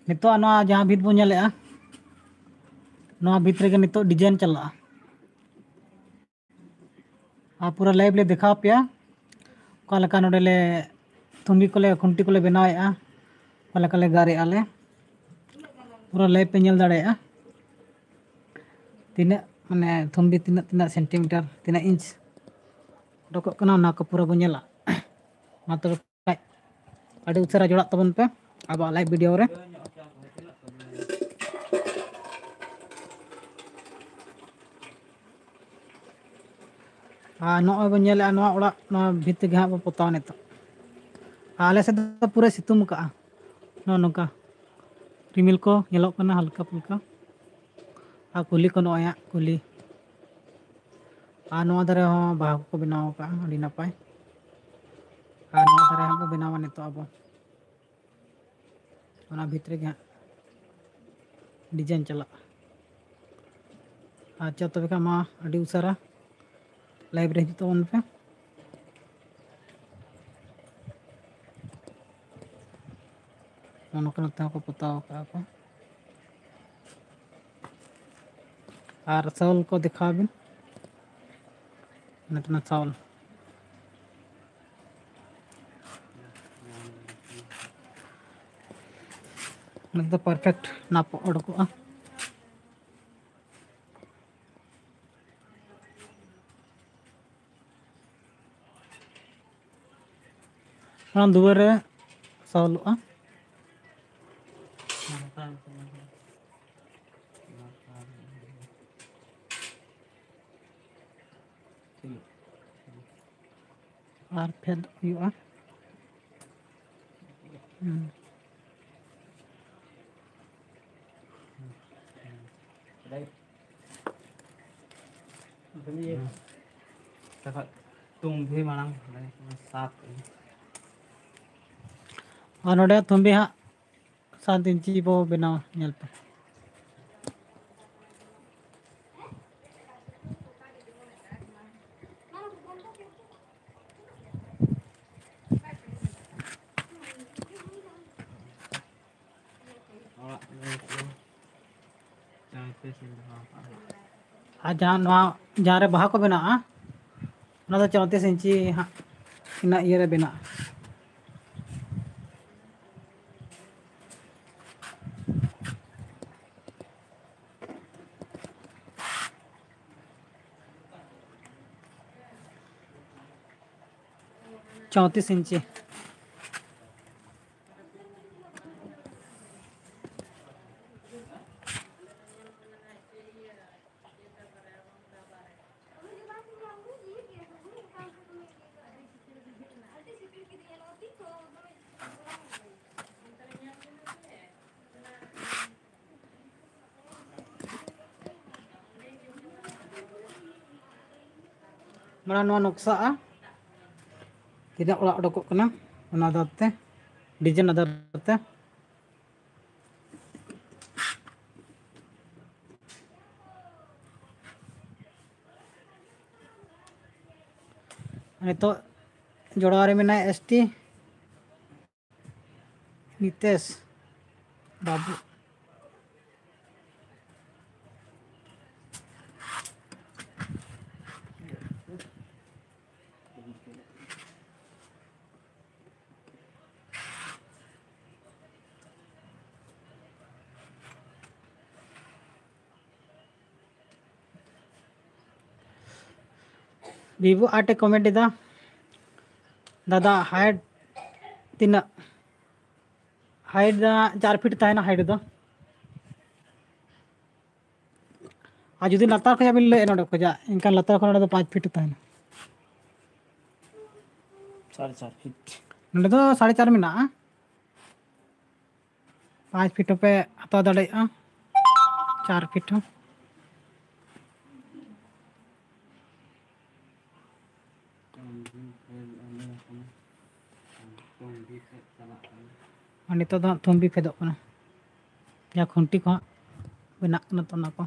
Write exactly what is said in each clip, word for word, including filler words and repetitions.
ᱱᱤᱛᱚᱜ ᱱᱚᱣᱟ ᱡᱟᱦᱟᱸ ᱵᱷᱤᱛ ᱵᱚᱱ ᱧᱮᱞᱮᱫᱼᱟ, ᱱᱚᱣᱟ ᱵᱷᱤᱛ ᱨᱮᱜᱮ ᱱᱤᱛᱚᱜ design ᱪᱟᱞᱟᱜᱼᱟ᱾ ᱟᱨ ᱯᱩᱨᱟᱹ live ᱞᱮ ᱫᱮᱠᱷᱟᱣ ᱯᱮᱭᱟ, ᱚᱠᱟ ᱞᱮᱠᱟ ᱱᱚᱰᱮ ᱞᱮ ᱛᱷᱩᱢᱵᱤ ᱠᱚᱞᱮ, ᱠᱷᱩᱱᱴᱤ ᱠᱚᱞᱮ ᱵᱮᱱᱟᱣᱮᱫᱼᱟ, ᱚᱠᱟ ᱞᱮᱠᱟ ᱞᱮ ᱜᱟᱨᱮᱫᱼᱟ ᱞᱮ, ᱯᱩᱨᱟᱹ live ᱯᱮ ᱧᱮᱞ ᱫᱟᱲᱮᱭᱟᱜᱼᱟ᱾ ᱛᱤᱱᱟᱹᱜ ᱢᱟᱱᱮ ᱛᱷᱩᱢᱵᱤ ᱛᱤᱱᱟᱹᱜ, ᱛᱤᱱᱟᱹᱜ centimeter, ᱛᱤᱱᱟᱹᱜ inch ᱩᱰᱩᱠᱚᱜ ᱠᱟᱱᱟ, ᱚᱱᱟ ᱠᱚ ᱯᱩᱨᱟᱹ ᱵᱚᱱ ᱧᱮᱞᱟ᱾ ᱢᱟ ᱛᱚᱵᱮ ᱠᱷᱟᱡ ᱟᱹᱰᱤ ᱩᱥᱟᱹᱨᱟ ᱡᱚᱲᱟᱜ ᱛᱟᱵᱚᱱ ᱯᱮ ᱟᱵᱚᱣᱟᱜ live video ᱨᱮ᱾ ᱟᱨ ᱱᱚᱜᱼᱚᱭ ᱵᱚᱱ ᱧᱮᱞᱮᱫᱼᱟ, ᱱᱚᱣᱟ ᱚᱲᱟᱜ, ᱱᱚᱣᱟ ᱵᱷᱤᱛ ᱜᱮ ᱦᱟᱸᱜ ᱵᱚ ᱯᱚᱛᱟᱣᱟ ᱱᱤᱛᱚᱜ᱾ ᱟᱨ ᱟᱞᱮ ᱥᱮᱫ ᱫᱚ ᱯᱩᱨᱟᱹ ᱥᱤᱛᱩᱝ ᱟᱠᱟᱜᱼᱟ, ᱱᱚᱜᱼᱚ ᱱᱚᱝᱠᱟ ᱨᱤᱢᱤᱞ ᱠᱚ ᱧᱮᱞᱚᱜ ᱠᱟᱱᱟ ᱦᱟᱞᱠᱟ ᱯᱩᱞᱠᱟ᱾ ᱟᱨ ᱠᱩᱞᱦᱤ ᱠᱚ ᱱᱚᱜᱼᱚᱭ ᱦᱟᱸᱜ ᱠᱩᱞᱦᱤ, ᱟᱨ ᱱᱚᱣᱟ ᱫᱷᱟᱨᱮ ᱦᱚᱸ ᱵᱟᱦᱟ ᱠᱚᱠᱚ ᱵᱮᱱᱟᱣ ᱟᱠᱟᱜᱼᱟ, ᱟᱹᱰᱤ ᱱᱟᱯᱟᱭ᱾ ᱟᱨ ᱱᱚᱣᱟ ᱫᱷᱟᱨᱮ ᱦᱚᱸ ᱵᱚ ᱵᱮᱱᱟᱣᱟ ᱱᱤᱛᱚᱜ ᱟᱵᱚ᱾ ᱚᱱᱟ ᱵᱷᱤᱛ ᱨᱮᱜᱮ ᱦᱟᱸᱜ design ᱪᱟᱞᱟᱜᱼᱟ᱾ ᱟᱪᱪᱷᱟ, ᱛᱚᱵᱮ ᱠᱷᱟᱱ ᱢᱟ ᱟᱹᱰᱤ ᱩᱥᱟᱹᱨᱟ live ᱨᱮ ᱦᱤᱡᱩᱜ ᱛᱟᱵᱚᱱ ᱯᱮ᱾ ᱱᱚᱜᱼᱚ ᱱᱚᱝᱠᱟ ᱱᱚᱛᱮ ᱦᱚᱸᱠᱚ ᱯᱚᱛᱟᱣ ᱟᱠᱟᱫᱼᱟ ᱠᱚ᱾ ᱟᱨ ᱥᱟᱣᱩᱞ ᱠᱚ ᱫᱮᱠᱷᱟᱣ ᱵᱤᱱ᱾ ᱱᱚᱛᱮᱱᱟᱜ ᱥᱟᱣᱩᱞ᱾ ᱱᱚᱛᱮ ᱫᱚ perfect ᱱᱟᱯ ᱚᱰᱚᱠᱚᱜᱼᱟ᱾ ᱚᱱᱟ ᱫᱩᱣᱟᱹᱨ ᱨᱮ ᱥᱟᱣᱩᱞᱚᱜᱼᱟ᱾ ᱟᱨ ᱯᱷᱮᱰ ᱦᱩᱭᱩᱜᱼᱟ᱾ ᱦᱩᱸ᱾ ᱛᱩᱢᱵᱷᱤ ᱢᱟᱲᱟᱝ ᱥᱟᱛ᱾ ᱟᱨ ᱱᱚᱰᱮ ᱛᱩᱢᱵᱷᱤ ᱦᱟᱸᱜ ᱥᱟᱛ ᱤᱧᱪᱤ ᱵᱚ ᱵᱮᱱᱟᱣᱟ, ᱧᱮᱞ ᱯᱮ᱾ ᱚᱲᱟᱜ ᱨᱮ ᱪᱟᱭ ᱯᱮ ᱤᱥᱤᱱ ᱫᱚᱦᱚ ᱟᱠᱟᱫᱼᱟ᱾ ᱟᱨ ᱡᱟᱦᱟᱸ ᱱᱚᱣᱟ, ᱡᱟᱦᱟᱸ ᱨᱮ ᱵᱟᱦᱟ ᱠᱚ ᱵᱮᱱᱟᱜᱼᱟ, ᱚᱱᱟ ᱫᱚ ᱪᱚᱣᱛᱨᱤᱥ ᱤᱧᱪᱤ ᱦᱟᱸᱜ, ᱤᱱᱟᱹ ᱤᱭᱟᱹ ᱨᱮ ᱵᱮᱱᱟᱜᱼᱟ᱾ ᱪᱚᱣᱛᱨᱤᱥ ᱤᱧᱪᱤ᱾ ᱢᱟᱲᱟᱝ ᱱᱚᱣᱟ ᱱᱚᱠᱥᱟᱜᱼᱟ, ᱛᱤᱱᱟᱹᱜ ᱚᱲᱟᱜ ᱚᱰᱚᱠᱚᱜ ᱠᱟᱱᱟ, ᱚᱱᱟ ᱟᱫᱷᱟᱨ ᱛᱮ, ᱰᱤᱡᱟᱭᱤᱱ ᱟᱫᱷᱟᱨ ᱛᱮ᱾ ᱱᱤᱛᱚᱜ ᱡᱚᱲᱟᱣ ᱨᱮ ᱢᱮᱱᱟᱭ ᱮᱥ ᱴᱤ ᱱᱤᱛᱮᱥ ᱵᱟᱵᱩ᱾ ᱵᱤᱵᱩ ᱟᱨᱴ ᱮ ᱠᱚᱢᱮᱱᱴ ᱮᱫᱟ, ᱫᱟᱫᱟ ᱦᱟᱭᱤᱴ ᱛᱤᱱᱟᱹᱜ? ᱦᱟᱭᱤᱴ ᱫᱚ ᱪᱟᱨ ᱯᱷᱤᱴ ᱛᱟᱦᱮᱱᱟ ᱦᱟᱭᱤᱴ ᱫᱚ᱾ ᱟᱨ ᱡᱩᱫᱤ ᱞᱟᱛᱟᱨ ᱠᱷᱚᱱᱟᱜ ᱵᱤᱱ ᱞᱟᱹᱭᱮᱫᱼᱟ ᱱᱚᱸᱰᱮ ᱠᱷᱚᱱᱟᱜ, ᱮᱱᱠᱷᱟᱱ ᱞᱟᱛᱟᱨ ᱠᱷᱚᱱᱟᱜ ᱫᱚ ᱯᱟᱸᱪ ᱯᱷᱤᱴ ᱛᱟᱦᱮᱱᱟ᱾ ᱥᱟᱲᱮ ᱪᱟᱨ ᱯᱷᱤᱴ᱾ ᱱᱚᱸᱰᱮ ᱫᱚ ᱥᱟᱲᱮ ᱪᱟᱨ ᱢᱮᱱᱟᱜᱼᱟ᱾ ᱯᱟᱸᱪ ᱯᱷᱤᱴ ᱦᱚᱸᱯᱮ ᱦᱟᱛᱟᱣ ᱫᱟᱲᱮᱭᱟᱜᱼᱟ, ᱪᱟᱨ ᱯᱷᱤᱴ ᱦᱚᱸ᱾ ᱟᱨ ᱱᱤᱛᱚᱜ ᱫᱚ ᱦᱟᱸᱜ ᱛᱷᱩᱢᱵᱤ ᱯᱷᱮᱫᱚᱜ ᱠᱟᱱᱟ, ᱡᱟᱦᱟᱸ ᱠᱷᱩᱱᱴᱤ ᱠᱚ ᱦᱟᱸᱜ ᱵᱮᱱᱟᱜ ᱠᱟᱱᱟ, ᱛᱚ ᱚᱱᱟ ᱠᱚ᱾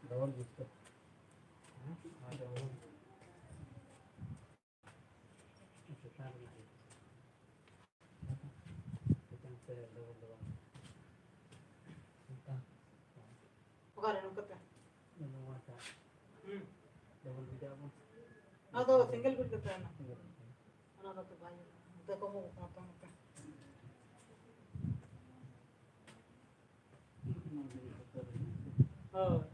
Double booster. ᱪᱮᱛᱟᱱ ᱨᱮᱱᱟᱜ ᱤᱭᱟᱹ᱾ ᱪᱮᱛᱟᱱ ᱥᱮ ᱰᱚᱵᱚᱞ ᱫᱚ ᱵᱟᱝ᱾ ᱚᱠᱟᱨᱮ ᱱᱚᱝᱠᱟᱛᱮ? ᱱᱚᱣᱟᱴᱟᱜ᱾ ᱦᱩᱸ᱾ ᱰᱚᱵᱚᱞ ᱵᱤᱰ ᱟᱵᱚᱱ᱾ ᱚᱱᱟ ᱫᱚ ᱥᱤᱝᱜᱮᱞ ᱵᱤᱰ ᱠᱟᱛᱮ ᱦᱮᱱᱟᱜ᱾ Single B.Ed. ᱚᱱᱟ ᱫᱚ ᱵᱟᱭ ᱦᱩᱭᱩᱜᱼᱟ᱾ ᱱᱚᱛᱮ ᱠᱚᱢᱚᱜ ᱠᱟᱱᱟ ᱛᱚ ᱱᱚᱛᱮ᱾ ᱦᱳᱭ᱾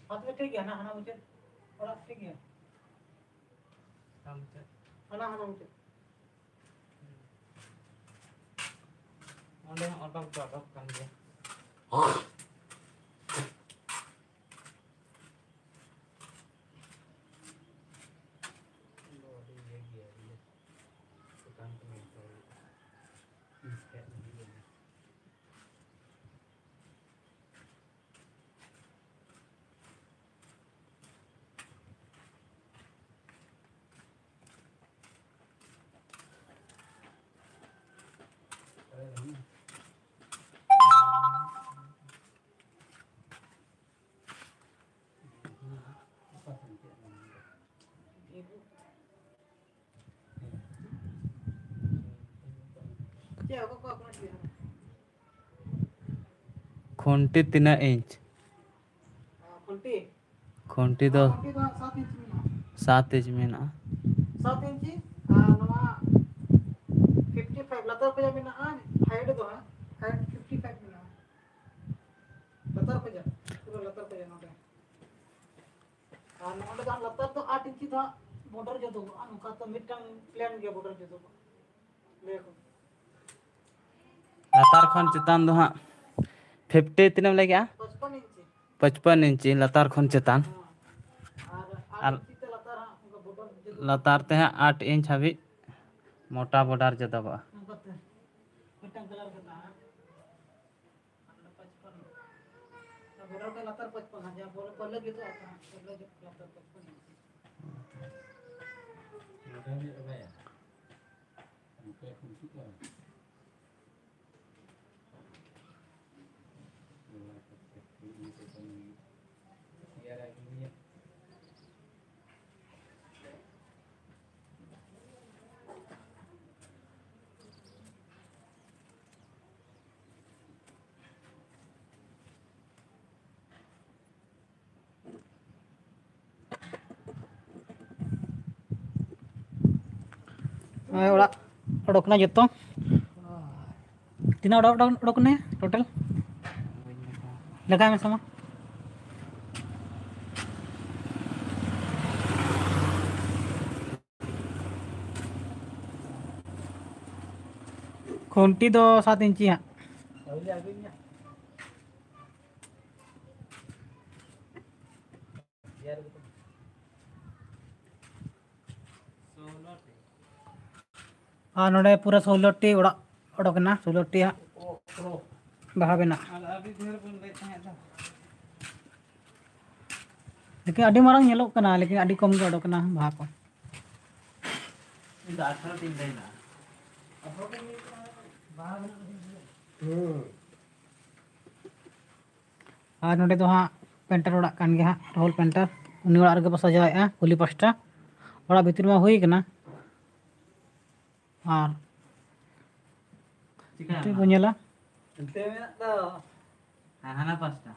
ᱦᱟᱛ ᱨᱮ ᱴᱷᱤᱠ ᱜᱮᱭᱟ, ᱦᱟᱱᱟ, ᱦᱟᱱᱟ ᱢᱩᱪᱟᱹᱫ ᱚᱲᱟᱜ ᱴᱷᱤᱠ ᱜᱮᱭᱟ᱾ ᱦᱟᱱᱟ ᱢᱩᱪᱟᱹᱫ᱾ ᱦᱟᱱᱟ, ᱦᱟᱱᱟ ᱢᱩᱪᱟᱹᱫ᱾ ᱚᱸᱰᱮ ᱦᱚᱸ ᱚᱰᱚᱠ ᱫᱚ ᱚᱰᱚᱠ ᱠᱟᱱ ᱜᱮᱭᱟ᱾ ᱫᱚ ᱟᱹᱰᱤ ᱤᱭᱟᱹ ᱜᱮᱭᱟ, ᱤᱭᱟᱹ ᱪᱮᱛᱟᱱ ᱠᱚ ᱧᱮᱞ ᱦᱩᱭᱩᱜᱼᱟ᱾ ᱤᱧ ᱥᱮᱫ ᱞᱟᱹᱜᱤᱫ ᱜᱮ᱾ ᱠᱷᱩᱱᱴᱤ ᱛᱤᱱᱟᱹᱜ ᱤᱧᱪ? ᱠᱷᱩᱱᱴᱤ? ᱠᱷᱩᱱᱴᱤ ᱫᱚ ᱠᱷᱩᱱᱴᱤ ᱫᱚ ᱦᱟᱸᱜ ᱥᱟᱛ ᱤᱧᱪᱤ ᱢᱮᱱᱟᱜᱼᱟ᱾ ᱥᱟᱛ ᱤᱧᱪᱤ ᱢᱮᱱᱟᱜᱼᱟ᱾ ᱥᱟᱛ ᱤᱧᱪᱤ, ᱟᱨ ᱱᱚᱣᱟ ᱯᱷᱤᱯᱴᱤ ᱯᱷᱟᱭᱤᱵᱷ ᱞᱟᱛᱟᱨ ᱠᱷᱚᱱᱟᱜ ᱢᱮᱱᱟᱜᱼᱟ, ᱦᱟᱭᱤᱴ ᱫᱚ ᱦᱟᱸᱜ, ᱦᱟᱭᱤᱴ ᱯᱷᱤᱯᱴᱤ ᱯᱷᱟᱭᱤᱵᱷ ᱢᱮᱱᱟᱜᱼᱟ᱾ ᱞᱟᱛᱟᱨ ᱠᱷᱚᱱᱟᱜ, ᱯᱩᱨᱟᱹ ᱞᱟᱛᱟᱨ ᱠᱷᱚᱱᱟᱜ ᱱᱚᱰᱮ᱾ ᱟᱨ ᱱᱚᱰᱮ ᱫᱚ ᱦᱟᱸᱜ ᱞᱟᱛᱟᱨ ᱫᱚ ᱟᱴ ᱤᱧᱪᱤ ᱫᱚ ᱦᱟᱸᱜ ᱵᱚᱰᱟᱨ ᱡᱩᱫᱩᱜᱚᱜᱼᱟ, ᱱᱚᱝᱠᱟ ᱛᱚ ᱢᱤᱫᱴᱟᱝ ᱯᱞᱮᱱ ᱜᱮ ᱵᱚᱰᱟᱨ ᱡᱩᱫᱩᱜᱚᱜᱼᱟ᱾ ᱞᱟᱹᱭ ᱟᱠᱚ᱾ ᱞᱟᱛᱟᱨ ᱠᱷᱚᱱ ᱪᱮᱛᱟᱱ ᱫᱚ ᱦᱟᱸᱜ ᱯᱷᱤᱯᱴᱤ ᱛᱤᱱᱟᱹᱜ ᱮᱢ ᱞᱟᱹᱭ ᱠᱮᱜᱼᱟ? ᱯᱚᱪᱯᱚᱱ ᱤᱧᱪᱤ᱾ ᱯᱚᱪᱯᱚᱱ ᱤᱧᱪᱤ ᱞᱟᱛᱟᱨ ᱠᱷᱚᱱ ᱪᱮᱛᱟᱱ᱾ ᱦᱮᱸ᱾ ᱟᱨ ᱟᱨ ᱞᱟᱛᱟᱨ ᱛᱮ ᱦᱟᱸᱜ ᱟᱴ ᱤᱧᱪ ᱦᱟᱹᱵᱤᱡ ᱢᱚᱴᱟ border ᱡᱚᱫᱚᱜᱚᱜᱼᱟ᱾ ᱦᱳᱭ, ᱚᱲᱟᱜ ᱚᱰᱚᱠ ᱮᱱᱟ ᱡᱚᱛᱚ᱾ ᱛᱤᱱᱟᱹᱜ ᱚᱲᱟᱜ ᱚᱰᱚᱠ, ᱚᱰᱚᱠ ᱮᱱᱟ total? ᱞᱮᱠᱷᱟᱭ ᱢᱮᱥᱮ ᱢᱟ᱾ ᱠᱷᱩᱱᱴᱤ ᱫᱚ ᱥᱟᱛ ᱤᱧᱪᱤ ᱦᱟᱸᱜ᱾ ᱟᱨ ᱱᱚᱰᱮ ᱯᱩᱨᱟᱹ ᱥᱳᱞᱳ ᱴᱤ ᱚᱲᱟᱜ ᱚᱰᱚᱠ ᱮᱱᱟ, ᱥᱳᱞᱳ ᱴᱤ ᱦᱟᱸᱜ ᱵᱟᱦᱟ ᱵᱮᱱᱟᱜ᱾ ᱟᱨ ᱟᱹᱰᱤ ᱰᱷᱮᱨ ᱵᱚᱱ ᱞᱟᱹᱭᱮᱫ ᱛᱟᱦᱮᱸᱫ ᱫᱚ᱾ ᱞᱮᱠᱤᱱ ᱟᱹᱰᱤ ᱢᱟᱨᱟᱝ ᱧᱮᱞᱚᱜ ᱠᱟᱱᱟ, ᱞᱮᱠᱤᱱ ᱟᱹᱰᱤ ᱠᱚᱢ ᱜᱮ ᱚᱰᱚᱠ ᱮᱱᱟ ᱵᱟᱦᱟ ᱠᱚ᱾ ᱤᱧ ᱫᱚ ᱟᱴᱷᱨᱚ ᱴᱤᱧ ᱞᱟᱹᱭ ᱞᱟᱜᱼᱟ᱾ ᱟᱨ ᱱᱚᱰᱮ ᱫᱚ ᱦᱟᱸᱜ ᱯᱮᱱᱴᱟᱨ ᱚᱲᱟᱜ ᱠᱟᱱ ᱜᱮᱭᱟ ᱦᱟᱸᱜ, ᱨᱟᱦᱩᱞ ᱯᱮᱱᱴᱟᱨ᱾ ᱩᱱᱤ ᱚᱲᱟᱜ ᱨᱮᱜᱮ ᱵᱚ ᱥᱟᱡᱟᱣᱮᱫᱼᱟ ᱠᱩᱞᱦᱤ ᱯᱟᱥᱴᱟ᱾ ᱚᱲᱟᱜ ᱵᱷᱤᱛᱤᱨ ᱢᱟ ᱦᱩᱭ ᱠᱟᱱᱟ᱾ ᱟᱨ ᱪᱤᱠᱟ ᱱᱤᱛᱚᱜ ᱵᱚ ᱧᱮᱞᱟ᱾ ᱚᱱᱛᱮ ᱢᱮᱱᱟᱜ ᱫᱚ᱾ ᱦᱮᱸ, ᱦᱟᱱᱟ ᱯᱟᱥᱴᱟ᱾